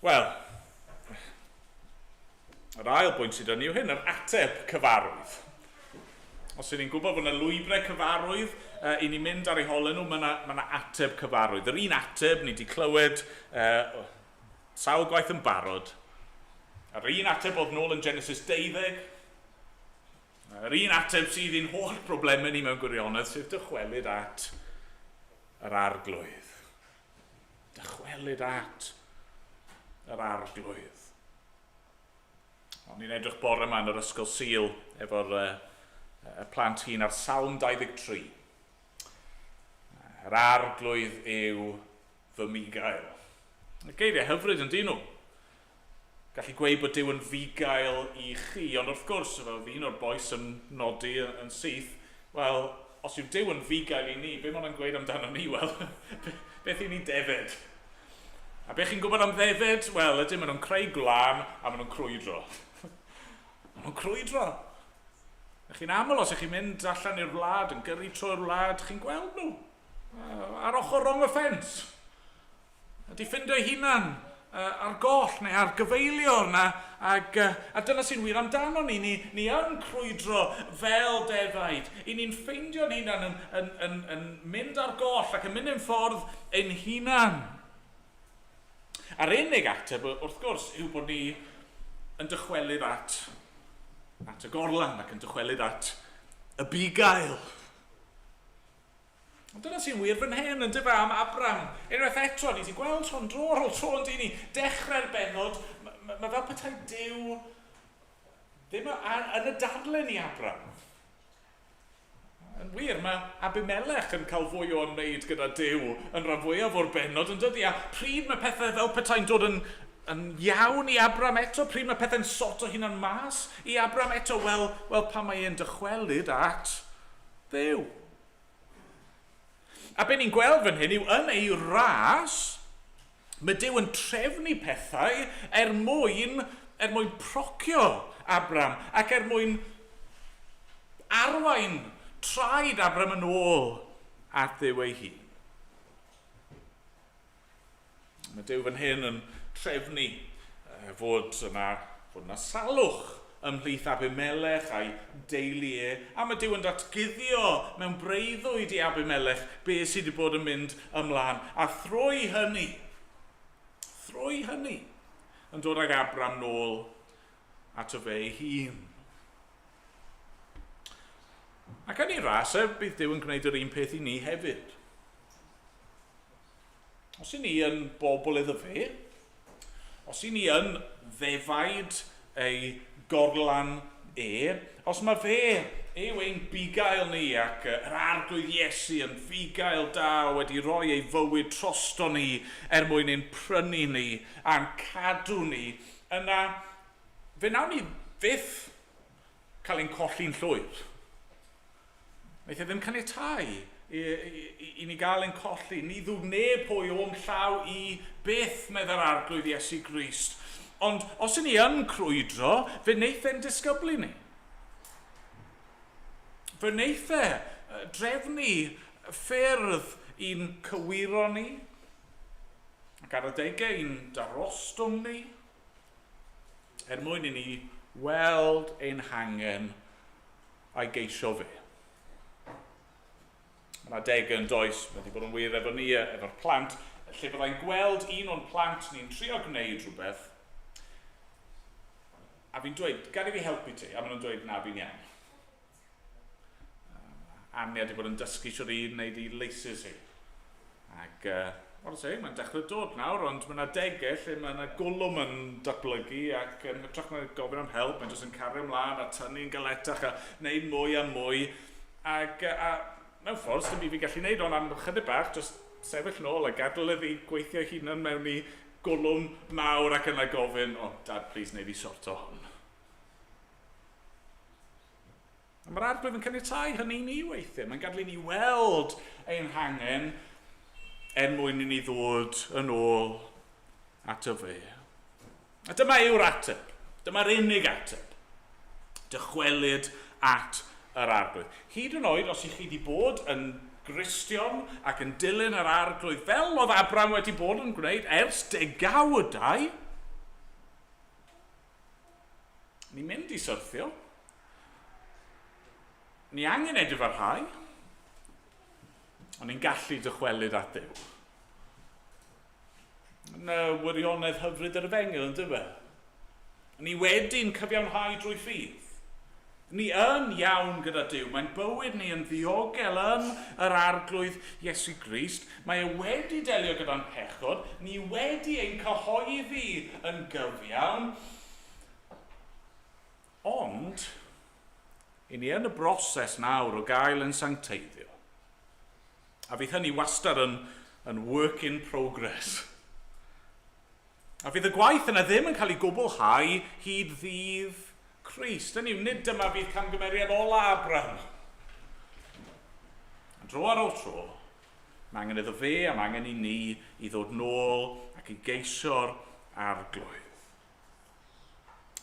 Wel, yr ail bwynt sydd ni yw hyn, yr ateb cyfarwydd. Os ydyn ni'n gwybod bod yna lwybrau cyfarwydd uh, i ni mynd ar eu holen nhw, mae yna, mae yna ateb cyfarwydd. Yr un ateb ni wedi clywed uh, sawl gwaith yn barod. Yr un ateb oedd nôl yn Genesis 12, Yr un ateb sydd i'n holl broblemau ni mewn gwirionedd, sef dychwelyd at yr arglwydd. Dychwelyd at yr arglwydd. O'n i'n edrych bore yma yn yr ysgol Sul efo'r uh, y plant hyn ar Salm 23. Yr arglwydd yw fy migael. Y geiriau hyfryd yn dyn nhw. Gallu gweud bod Duw yn fugail i chi, ond wrth gwrs, fel oedd un o'r bois yn nodi yn syth, wel, os yw Duw yn fugail i ni, be mae hwnna'n gweud amdano ni? Wel, beth i ni defyd? A be chi'n gwybod am ddefyd? Wel, ydyn, maen nhw'n creu gwlân a maen nhw'n crwydro. maen nhw'n crwydro. A chi'n aml, os ych chi'n mynd allan i'r wlad, yn gyrru trwy'r wlad, chi'n gweld nhw ar ochr rong y ffens. Ydy ffindo ei hunan ar goll neu ar gyfeiliorn, a, ag, a dyna sy'n wir amdano ni. Ni, ni yn crwydro fel defaid. I ni'n ffeindio'n hunan yn, yn, yn, yn mynd ar goll ac yn mynd ein ffordd ein hunan. A'r unig ateb, wrth gwrs, yw bod ni yn dychwelyd at, at y gorlan ac yn dychwelyd at y bugail. Ond dyna sy'n wir fan hyn, yn dyfa am Abram. Unwaith eto, ni wedi gweld hwn dro ar ôl tro yn dyn ni. Dechrau'r bennod, mae ma, ma fel petai Duw ddim yn y darlun i Abram. Yn wir, mae Abimelech yn cael fwy o ymwneud gyda Duw yn rhan fwyaf o'r bennod, yn dydy? A pryd mae pethau fel petai'n dod yn, yn iawn i Abram eto, pryd mae pethau'n soto hunan mas i Abram eto, wel, wel pan mae e'n dychwelyd at Dduw. A be ni'n gweld fan hyn yw yn ei ras, mae Duw yn trefnu pethau er mwyn, er mwyn procio Abram ac er mwyn arwain traed Abram yn ôl at Dduw ei hun. Mae Duw fan hyn yn trefnu fod yna, fod yna salwch ymhlith Abimelech a'i deulu e, a mae Duw yn datguddio mewn breuddwyd i Abimelech be sydd wedi bod yn mynd ymlaen. A thrwy hynny, thrwy hynny, yn dod ag Abram nôl ato fe ei hun. Ac yn ei ras e, bydd Duw yn gwneud yr un peth i ni hefyd. Os i ni yn bobl iddo fe, os i ni yn ddefaid ei gorlan e, os mae fe yw ein bugail ni ac yr arglwydd Iesu yn fugail da wedi rhoi ei fywyd trosto ni er mwyn ein prynu ni a'n cadw ni, yna fe wnawn ni fyth cael ein colli'n llwyr. Wnaeth e ddim caniatáu i, i, i ni gael ein colli. Ni ddwg neb pwy o'm llaw i byth, meddai'r Arglwydd Iesu Grist. Ond os y'n ni yn crwydro, fe wneith e'n disgyblu ni. Fe wneith e drefnu ffyrdd i'n cywiro ni, ac ar adegau i'n darostwng ni, er mwyn i ni weld ein hangen a'i geisio fe. Mae'n adegau yn does, mae wedi bod yn wir efo ni, efo'r plant, lle byddai'n gweld un o'n plant ni'n trio gwneud rhywbeth, a fi'n dweud, gad i fi helpu ti, a maen nhw'n dweud, na, fi'n iawn. Ania wedi bod yn dysgu siwr i wneud i laces hi. Ac, what I say, mae'n dechrau dod nawr, ond mae yna degau lle mae yna gwlwm yn datblygu ac yn hytrach na gofyn am help, mae'n jyst yn cario ymlaen a tynnu'n galetach a wneud mwy a mwy. Ac, a mewn ffordd, sy'n byd fi'n gallu wneud, ond am chydig bach, jyst sefyll nôl a gadael iddi gweithio hunan mewn i gwlwm mawr ac yna gofyn, oh, dad, please, wneud i sorto hwn. A mae'r arglwydd yn caniatáu hynny i ni weithiau. Mae'n gadael i ni weld ein hangen er mwyn i ni ddod yn ôl ato fe. A dyma yw'r ateb. Dyma'r unig ateb. Dychwelyd at yr arglwydd. Hyd yn oed os ych chi wedi bod yn Gristion ac yn dilyn yr arglwydd fel oedd Abraham wedi bod yn gwneud ers degawdau, ni'n mynd i syrthio. Ni angen edifarhau, ond ni'n gallu dychwelyd at Dduw. Yn y wirionedd hyfryd yr efengyl, yn dyfe? Ni wedi'n cyfiawnhau drwy ffydd. Ni yn iawn gyda Duw. Mae'n bywyd ni yn ddiogel yn yr arglwydd Iesu Grist. Mae e wedi delio gyda'n pechod. Ni wedi ein cyhoeddi yn gyfiawn. Ond, i ni yn y broses nawr o gael yn sancteiddio. A fydd hynny wastad yn, yn work in progress. A fydd y gwaith yna ddim yn cael ei gwblhau hyd ddydd Crist. Hynny yw, nid dyma fydd camgymeriad ola Abraham. Dro ar ôl tro, mae angen iddo fe a mae angen i ni i ddod nôl ac i geisio'r arglwydd.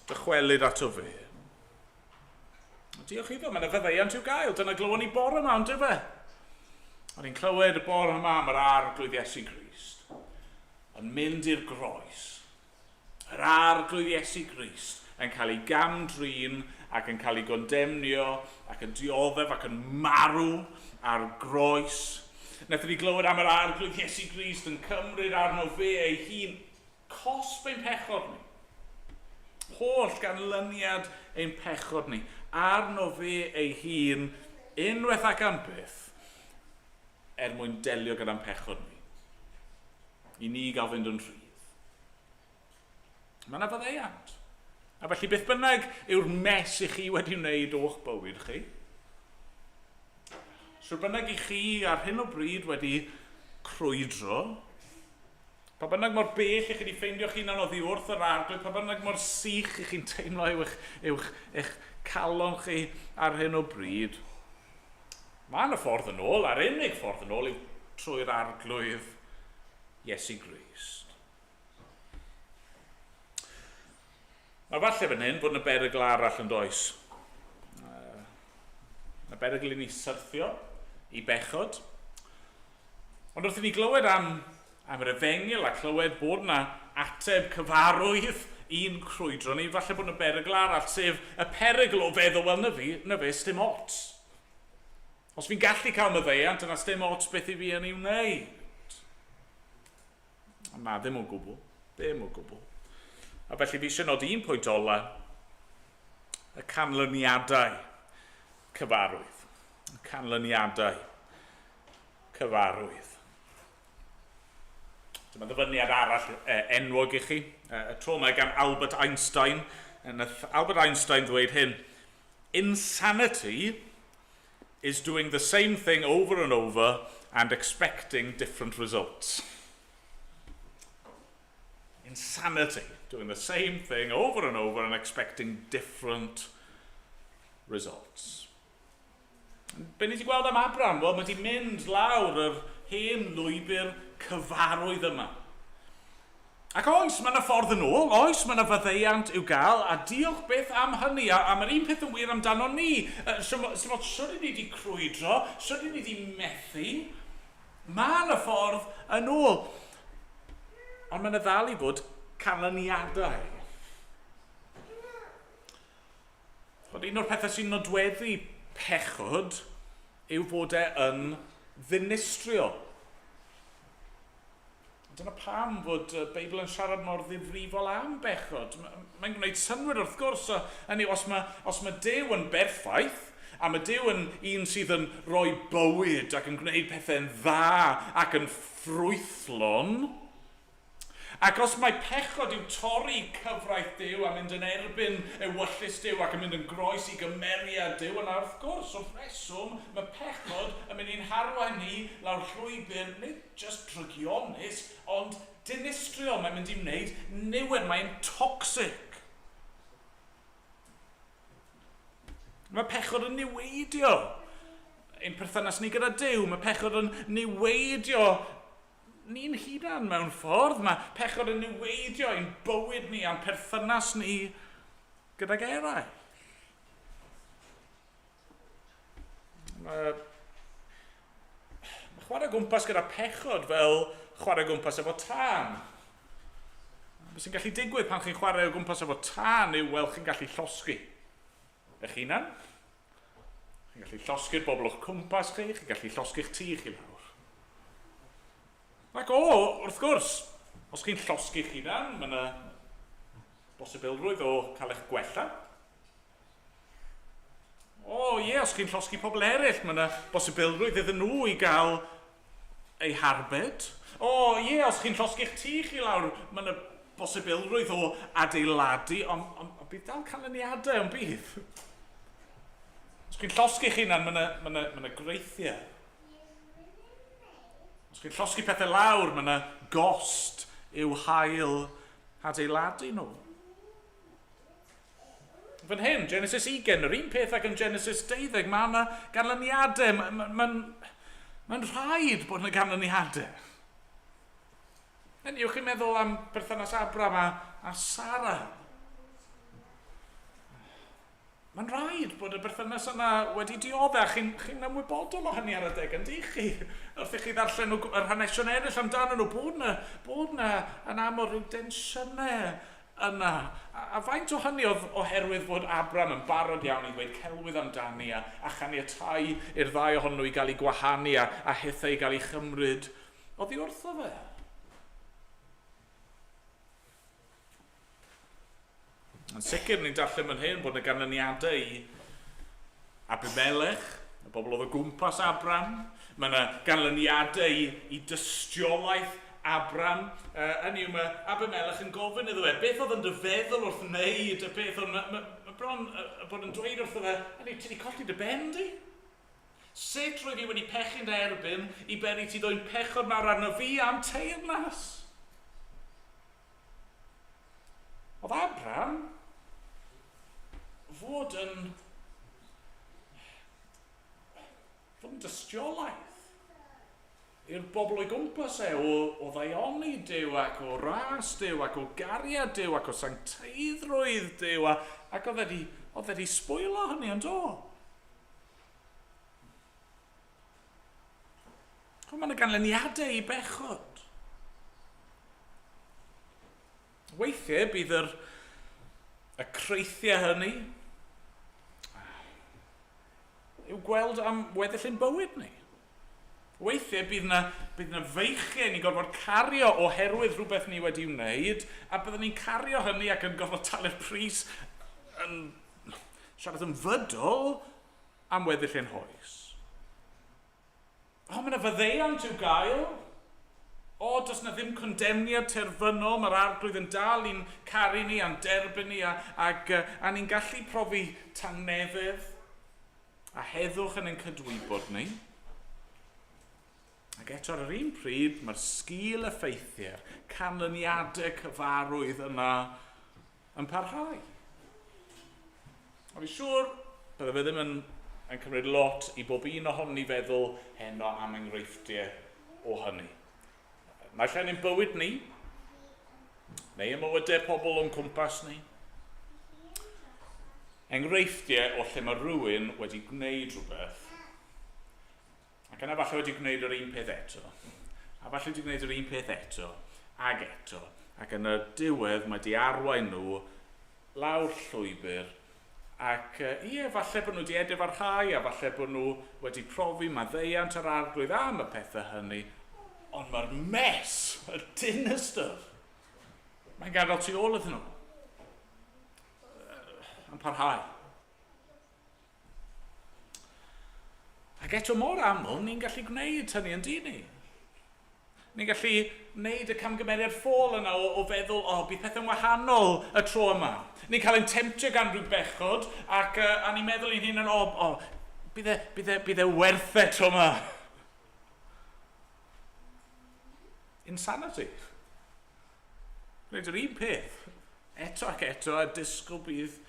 Dychwelyd ato fe. Diolch iddo, mae yna faddeuant i'w gael. Dyna glywon ni bore yma, ond fe? O'n i'n clywed y bore yma am yr arglwydd Iesu Grist yn mynd i'r groes. Yr arglwydd Iesu Grist yn cael ei gamdrin ac yn cael ei gondemnio ac yn dioddef ac yn marw ar groes. Wnaethon ni glywed am yr arglwydd Iesu Grist yn cymryd arno fe ei hun cosb ein pechod ni. Holl ganlyniad ein pechod ni arno fe ei hun unwaith ac am byth er mwyn delio gyda'n pechod ni. I ni gael fynd yn rhydd. Mae yna faddeuant. A felly beth bynnag yw'r mes i chi wedi wneud o'ch bywyd chi, Sut bynnag i chi ar hyn o bryd wedi crwydro, pa bynnag mor bell i chi wedi ffeindio'ch hunan oddi wrth yr arglwydd, pa bynnag mor sych i chi'n teimlo yw eich, eich, eich calon chi ar hyn o bryd, mae yna ffordd yn ôl, a'r unig ffordd yn ôl yw trwy'r arglwydd Iesu Grist. Mae falle fan hyn bod yna berygl arall yn does. Yna berygl i ni syrthio i bechod. Ond wrth i ni glywed am, am yr efengyl a clywed bod yna ateb cyfarwydd i'n crwydro ni, falle bod yna berygl arall, sef y perygl o feddwl, wel na fi, na fe, sdim ots. Os fi'n gallu cael maddeuant, yna sdim ots beth i fi yn ei wneud. Ond na, ddim o gwbl. Ddim o gwbl. A felly fi eisiau nodi un pwynt ola, y canlyniadau cyfarwydd. Y canlyniadau cyfarwydd. Dyma ddyfyniad arall enwog i chi. Y tro yma gan Albert Einstein. Nath Albert Einstein ddweud hyn. Insanity is doing the same thing over and over and expecting different results. Insanity, doing the same thing over and over and expecting different results. Be ni wedi gweld am Abraham? Wel, mae wedi mynd lawr yr hen lwybr cyfarwydd yma. Ac oes, mae yna ffordd yn ôl, oes, mae yna faddeuant i'w gael, a diolch byth am hynny, a, a mae'r un peth yn wir amdano ni. Sut ni wedi crwydro, sut ni wedi methu, Mae yna ffordd yn ôl. Ond mae yna ddal i fod canlyniadau. Bod un o'r pethau sy'n nodweddu pechod yw fod e yn ddinistriol. Dyna pam fod y Beibl yn siarad mor ddifrifol am bechod. Mae'n gwneud synnwyr wrth gwrs, hynny os mae, os mae Duw yn berffaith, a mae Duw yn un sydd yn rhoi bywyd ac yn gwneud pethau'n dda ac yn ffrwythlon, Ac os mai pechod yw torri cyfraith Duw a mynd yn erbyn ewyllys Duw ac yn mynd yn groes i gymeriad Duw, yna wrth gwrs, wrth reswm, mae pechod yn mynd i'n harwain ni lawr llwybr nid jyst drygionus, ond dinistriol. Mae'n mynd i wneud niwed, mae'n toxic. Mae pechod yn niweidio ein perthynas ni gyda Duw. Mae pechod yn niweidio ni'n hunan mewn ffordd. Mae pechod yn niweidio ein bywyd ni a'n perthynas ni gydag eraill. Mae, mae chwarae gwmpas gyda pechod fel chwarae gwmpas efo tân. Beth sy'n gallu digwydd pan chi'n chwarae o gwmpas efo tân yw, wel, chi'n gallu llosgi eich hunan. Chi'n gallu llosgi'r bobl o'ch cwmpas chi, chi'n gallu llosgi'ch tŷ chi lawr. Ac o, wrth gwrs, os chi'n llosgi'ch hunan, mae yna bosibilrwydd o cael eich gwella. O, ie, os chi'n llosgi pobl eraill, mae yna bosibilrwydd iddyn nhw i gael eu harbed. O, ie, os chi'n llosgi'ch tŷ chi lawr, mae yna bosibilrwydd o adeiladu, ond on, on bydd dal canlyniadau, ond bydd. Os chi'n llosgi'ch hunan, mae yna, mae yna, mae yna greithiau. Os chi'n llosgi pethau lawr, mae yna gost i'w hail adeiladu nhw. Fan hyn, Genesis 20, yr un peth ac yn Genesis 12, mae yna ganlyniadau. Mae'n ma, ma, ma rhaid bod yna ganlyniadau. Hynny yw, chi'n meddwl am berthynas Abram a, a Sara. Mae'n rhaid bod y berthynas yna wedi dioddef, chi'n chi ymwybodol o hynny ar adeg, yn dych chi? Wrth i chi ddarllen yr hanesion eraill amdano nhw, bod yna, bod yna yn aml rhyw densiynau yna. A, a faint o hynny oedd oherwydd fod Abram yn barod iawn i ddweud celwydd amdani a, a chaniatau i'r ddau ohonyn nhw i gael eu gwahanu a, a hithau i gael ei chymryd oddi wrtho fe. Yn sicr, ni'n darllen fan hyn bod yna ganlyniadau i Abimelech, y bobl oedd o gwmpas Abram. Mae yna ganlyniadau i, i dystiolaeth Abram. Hynny yw, mae Abimelech yn gofyn iddo fe, beth oedd yn dy feddwl wrth wneud y peth hwn? Mae, mae, mae bron uh, bod yn dweud wrtho fe, hynny yw, ti wedi colli dy ben di? Sut rwyf i wedi pechu'n dy erbyn i beri ti ddwyn pechod mawr arno fi a'm teyrnas? Oedd Abram fod yn fod yn dystiolaeth i'r bobl o'i gwmpas e o, o ddaioni Duw ac o ras Duw ac o gariad Duw ac o sancteiddrwydd Duw a, ac oedd wedi, oedd wedi sbwylo hynny yn do. Ond mae yna ganlyniadau i bechod. Weithiau bydd yr, y creithiau hynny i'w gweld am weddill ein bywyd ni. Weithiau bydd yna, bydd yna feichiau ni'n gorfod cario oherwydd rhywbeth ni wedi wneud, a byddwn ni'n cario hynny ac yn gorfod talu'r pris yn siarad yn fydol am weddill ein hoes. O, mae yna faddeuant i'w gael. O, does yna ddim condemniad terfynol, mae'r arglwydd yn dal i'n caru ni a'n derbyn ni a, ac, a ni'n gallu profi tangnefedd a heddwch yn ein cydwybod ni. Ac eto ar yr un pryd, mae'r sgil effeithiau, canlyniadau cyfarwydd yna yn parhau. A fi siŵr, bydde fe ddim yn, yn cymryd lot i bob un ohonon ni feddwl heno am enghreifftiau o hynny. Mae lle yn ein bywyd ni, neu ym mywydau pobl o'n cwmpas ni. Enghreifftiau o lle mae rhywun wedi gwneud rhywbeth Ac yna falle wedi gwneud yr un peth eto. A falle wedi gwneud yr un peth eto, ag eto. Ac yn y diwedd mae di arwain nhw lawr llwybr. Ac ie, falle bod nhw wedi edifarhau, a falle bod nhw wedi profi maddeuant yr Arglwydd am y pethau hynny. Ond mae'r mess, y dinistr, mae'n gadael tu ôl iddyn nhw. Yn parhau. Ac eto mor aml, ni'n gallu gwneud hynny yn dyn ni. Ni'n gallu gwneud y camgymeriad ffôl yna o feddwl, o, bydd pethau'n wahanol y tro yma. Ni'n cael ein temtio gan rhyw bechod, ac a ni'n meddwl i'n hunan, o, bydd e werth e tro yma. Insanity. Gwneud yr un peth, eto ac eto, a disgwyl bydd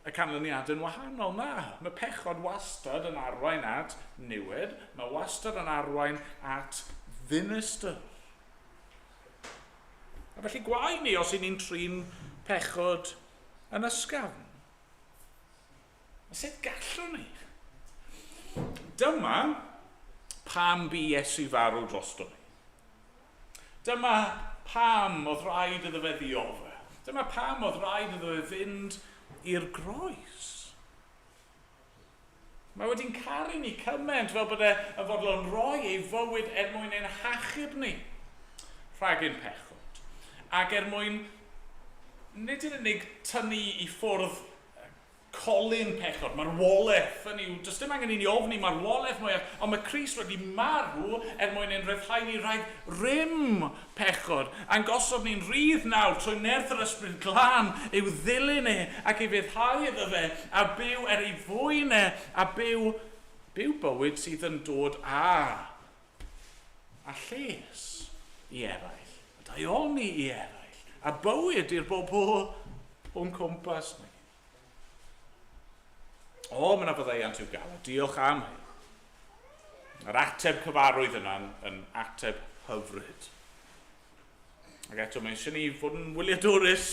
y canlyniadau'n wahanol. Na, mae pechod wastad yn arwain at niwed, mae wastad yn arwain at ddinistr. A felly gwae ni os y'n ni'n trin pechod yn ysgafn. Sut gallwn ni? Dyma pam bu Iesu farw drosto ni. Dyma pam oedd rhaid iddo fe ddioddef. Dyma pam oedd rhaid iddo fe fynd i'r groes. Mae wedi'n caru ni cymaint fel bod e yn fodlon rhoi ei fywyd er mwyn ein hachub ni rhag ein pechod. Ac er mwyn nid yn unig tynnu i ffwrdd colyn pechod, marwolaeth, hynny yw, does dim angen i ni ofni marwolaeth mwyach, ond mae Crist wedi marw er mwyn ein rhyddhau ni rhag rym pechod, a'n gosod ni'n rhydd nawr trwy nerth yr Ysbryd Glân i'w ddilyn e ac i fyddhau iddo fe, a byw er ei fwyn e, a byw bywyd sydd yn dod â lles i eraill, a daioni i eraill, a bywyd i'r bobl o'n cwmpas ni. O, mae yna faddeuant i'w gael, a diolch am hyn. Yr ateb cyfarwydd yna'n yn ateb hyfryd. Ac eto, mae eisiau ni fod yn wyliadwrus.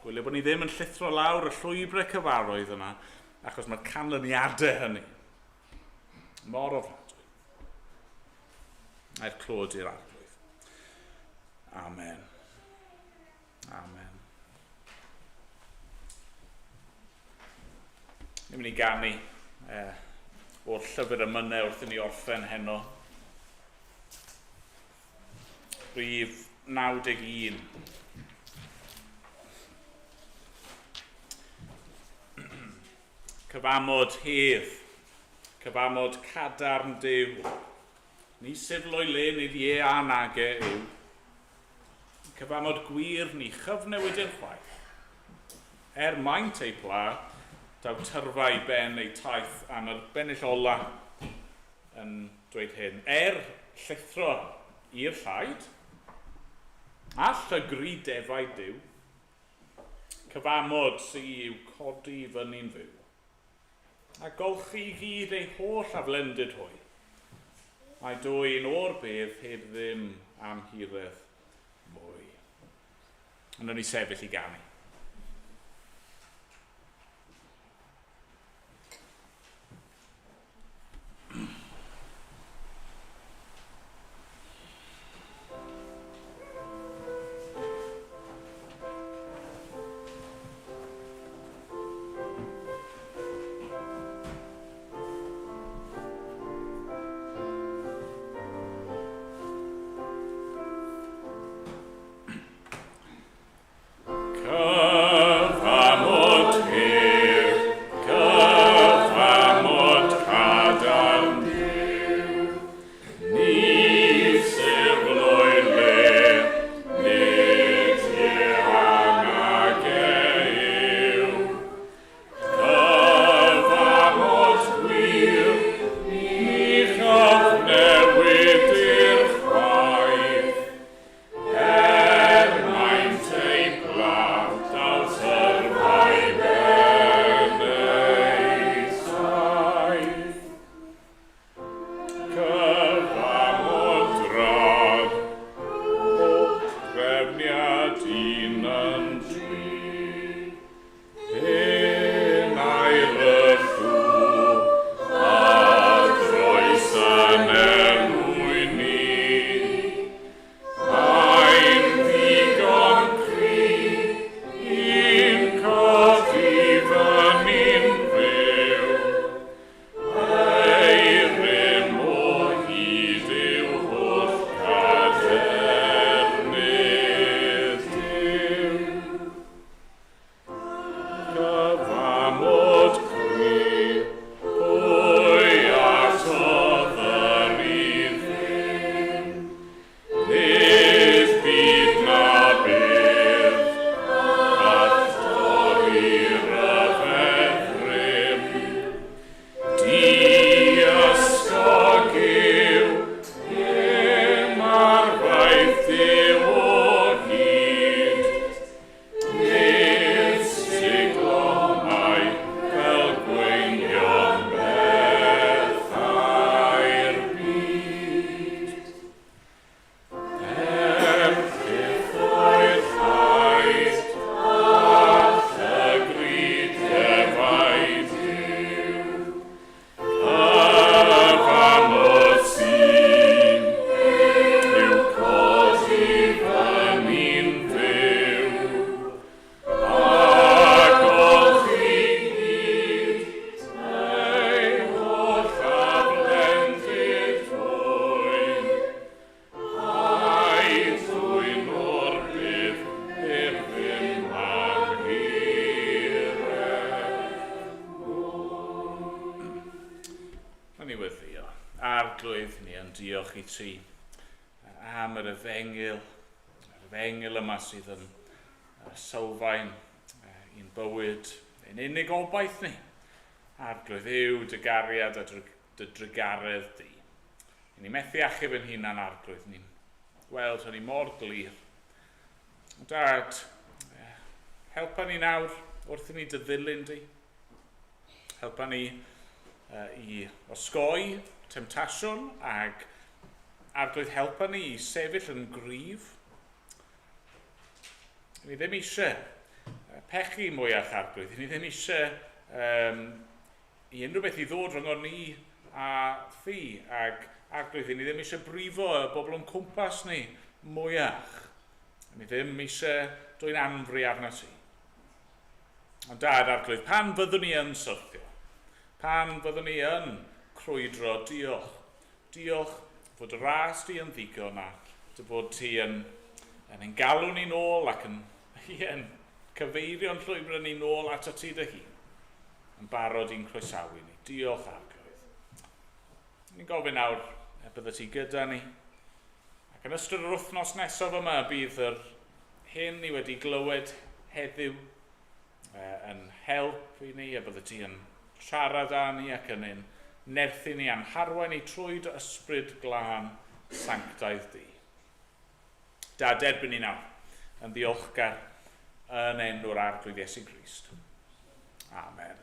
Gwylio bod ni ddim yn llithro lawr y llwybrau cyfarwydd yna, achos mae'r canlyniadau hynny mor ofnadwy. A'r clod i'r Arglwydd. Amen. Amen. Ni'n mynd i ganu o'r llyfr emynau wrth i ni orffen heno. Rhif 91. Cyfamod hedd, cyfamod cadarn Duw. Ni siflo'i le nid ie a nage yw. Cyfamod gwir ni chyfnewidir chwaith. Er maint ei pla, daw tyrfa i ben ei taith am yr bennill ola yn dweud hyn. Er llithro i'r llaid, a llygru defaid Duw, cyfamod sy i'w codi i fyny'n fyw, a golchi i gyd ei holl aflendid hwy. Mae dwyn o'r bedd heb ddim am hiredd mwy. Ond o'n i sefyll i ganu. Nawn ni weddïo. Arglwydd, ni yn diolch i ti am yr efengyl, yr efengyl yma sydd yn sylfaen i'n bywyd, ein unig obaith ni. Arglwydd yw dy gariad a dy drugaredd di. I ni methu achub yn hunan, Arglwydd, ni'n gweld hynny mor glir. Dad, helpa ni nawr wrth i ni dy ddilyn di. Helpa ni i osgoi temtasiwn ag Arglwydd, helpa ni i sefyll yn gryf. Ni ddim eisiau pechu mwyach, Arglwydd. Ni ddim eisiau i unrhyw beth i ddod rhwng ni a thi. Ag Arglwydd, ni ddim eisiau brifo y bobl o'n cwmpas ni mwyach. Ni ddim eisiau dwyn anfri arna ti. Ond Dad, Arglwydd, pan fyddwn ni yn syrthio, pan fyddwn ni yn crwydro, diolch. Diolch fod y ras di yn ddigon a dy fod ti yn ein galw ni'n ôl ac yn cyfeirio'n llwybr ni'n ôl at ti dy hun. Yn barod i'n croesawu ni. Diolch, Arglwydd. Ni'n gofyn nawr bydde ti gyda ni. Ac yn ystod yr wythnos nesaf yma bydd yr hyn ni wedi glywed heddiw yn help i ni, a bydde ti yn siarad â ni ac yn ein nerthu ni a'n harwain ni trwy dy ysbryd glân sanctaidd di. Da, derbyn ni nawr yn ddiolchgar yn enw'r Arglwydd Iesu Grist. Amen.